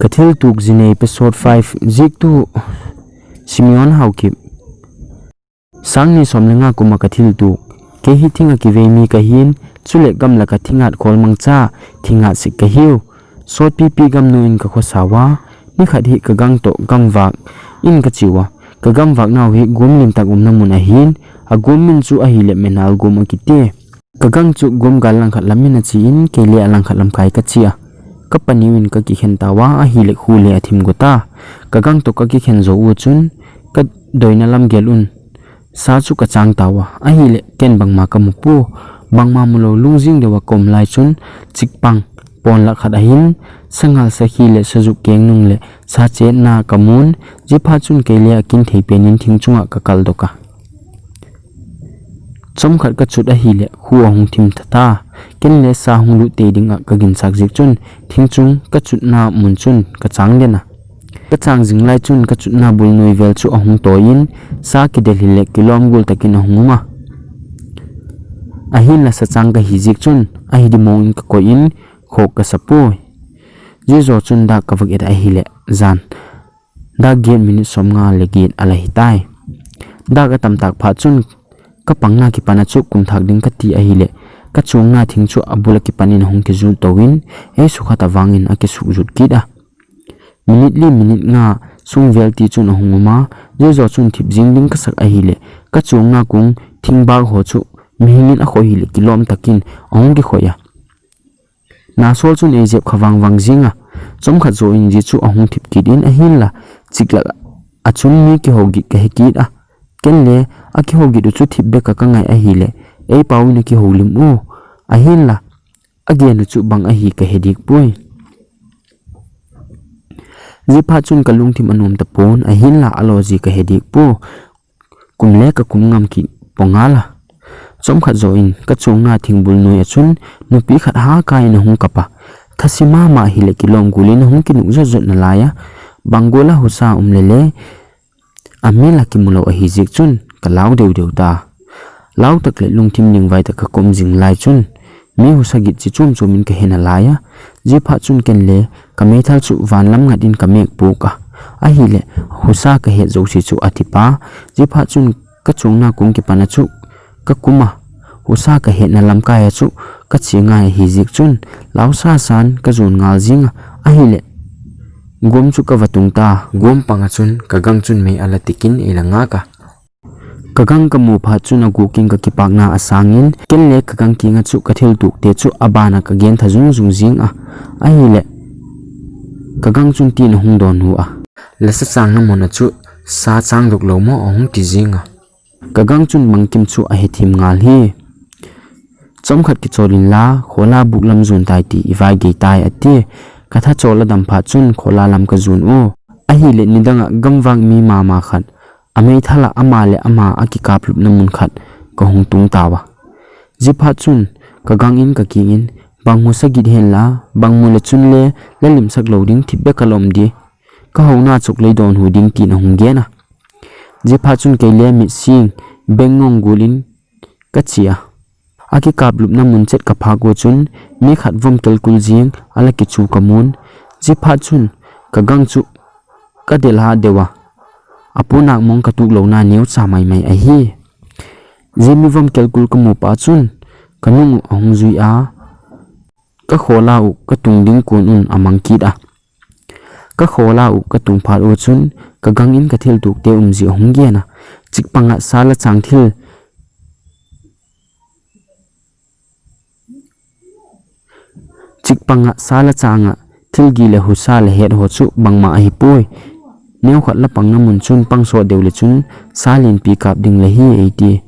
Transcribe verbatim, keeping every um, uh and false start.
Ka thil tuk jinei episode five, ziektu Simeon Haokip. Sang ni som le nga kum a ka thil tuk. Kei hi thing a kivei mi ka hin, chule gamla ka thingat khol mangcha, thingat sik ka hiu. Sot pipi gamnu in ka khosa ua, ni khat hi ka gang toh gamvak in ka chi ua. Ka gamvak nau hi gum limtak umna mun ahin, a gum min chu ahile Menal gum a kiti. Ka gang chu gum gal langkhat lam in a chi in, kei le a langkhat lam kai ka chi a. Ka paniu in ka kikhen ta ua, ahile khu le a thim go ta. Ka gang toh ka kikhen jou u chun, ka doina lam gel un sa chu ka chang ta ua, ahile ken bangma ka mu pu. Bangma mu lou lung jing deu a ka um lai chun, chikpang pon lakh khat ahin, sangal sakhi le sajuk keng nung le sa chetna ka mun. Jiphat chun kei le a kin thei pen in thing chunga ka kal dok a. Chomkhat ka chut ahile khu ahung thim tha ta. Ken le sa hung lut tei ding a ka ginsak ziek chun, thing chung ka chutna mun chun ka chang den a. Ka chang jing lai chun ka chutna bul noi vel chu ahung toi in, sa kidel hile kilom gul takin ahung um a. Ahinla sa chang ka hi ziek chun, ahi di mong in ka koi in, khok ka sa poi. Zia jou chun dak ka va et ahile, jan dak giet minute som nga le giet a la hi tai. Dak a tam tak phat chun, ka pangna kipan a chu kum thak ding ka ti ahile, ka chuangna thing chu a bul a kipan in ahung kijut to in, ei sukhat a vang in a kisuk jut kit a. Minute li minute nga sung vel ti chun ahung um a, zia jou chun thip jing ding ka sak ahile, ka chuangna kung thing bak ho chu mihing in a khoi hile kilom takin ahung kikhoi a. Na sol chun ei jep kha vang vang jing a, chomkhat jou in zia chu ahung thip kit in ahinla, chik lak a chun mi kiho git ka he kit a. Ken le a kiho git u chu thip bek a ka ngai ahile, ei pau in a kiho lim u. Ahinla, a gen u chu bang ahi ka he dik poi. Ziphat chun ka lungthim a nuam ta pon, ahinla a lo ji ka he dik pu. Kum le ka kum ngam kit po ngal a. Chomkhat jou in ka chuangna thingbul noi a chun nupi khat ha ka in ahung kap a. Thasi mama hile kilom gul in ahung kinuk jot jot na lai a. Bang gol a husa um le le, a mel a kimu lou ahi ziek chun ka lau deu deu ta. Lau tak le lungthim ning vai tak ka kum jing lai chun, mi husa git chi chuam chuam in ka he na lai a. Ziphat chun ken le ka meithal chu van lam ngat in ka mek puk a. Ahile, husa ka het jouse chu a thip a. Ziphat chun ka chuangna kung kipan a chu ka kum a. Husa ka hetna lamkai a chu ka chia ngai ahi ziek chun, lau sa san ka jon ngal jing a. Ahile, gum chu ka va tung ta. Gum pang a chun ka gang chun mei a la tik in ei la ngak a. Ka gang ka mu phat chun a guk in ka kipakna a sang in, ken le ka gang kiang a chu ka thil tuk te chu a ban a ka gen tha jung jung jing a. Ahile, ka gang chun tin ahung don u a. La sa chang na mun a chu sa chang dok lou mo, ahung ti jing a. Ka gang chun bangkim chu a he thim ngal hi. Chomkhat kichol in la, khola buk lam jon tai ti i vai gei tai a ti. Ka tha chol a dam phat chun khola lam ka jon u. Ahile nidang a gamvak mi mama khat, a meithal a ama le ama a kikap lupna mun khat ka hung tung ta ua. Ziphat chun ka gang in ka kiang in, bang husa git hen la, bang mu le chun le la limsak lou ding thip bek a lom di. Ka hona chuk lei don hu ding tin ahung gen a. Ziphat chun kei le mit sing beng ngong gul in ka chia. A kikap lupna mun chet ka phak u chun mi khat vom kelkul jing a la kichu ka mun. Ziphat chun ka gang chu ka del ha deu a. A punak mong ka tuk louna neu cha mai mai ahi. Zia mi vom kelkul ka mu pa chun ka nung u ahung jui a. Ka khola u ka tung ding kun un a mang kit a. Ka khola u ka tung phat u chun ka gang in ka thil tuk te um ji ahung gen a. Chikpang a sa la chang thil, chikpang a sa la chang a thil gi le husa le het ho chu bangma ahi poi. Neu khat la pang na mun chun pang sot deu le chun sa len pi kap ding le hi ei ti.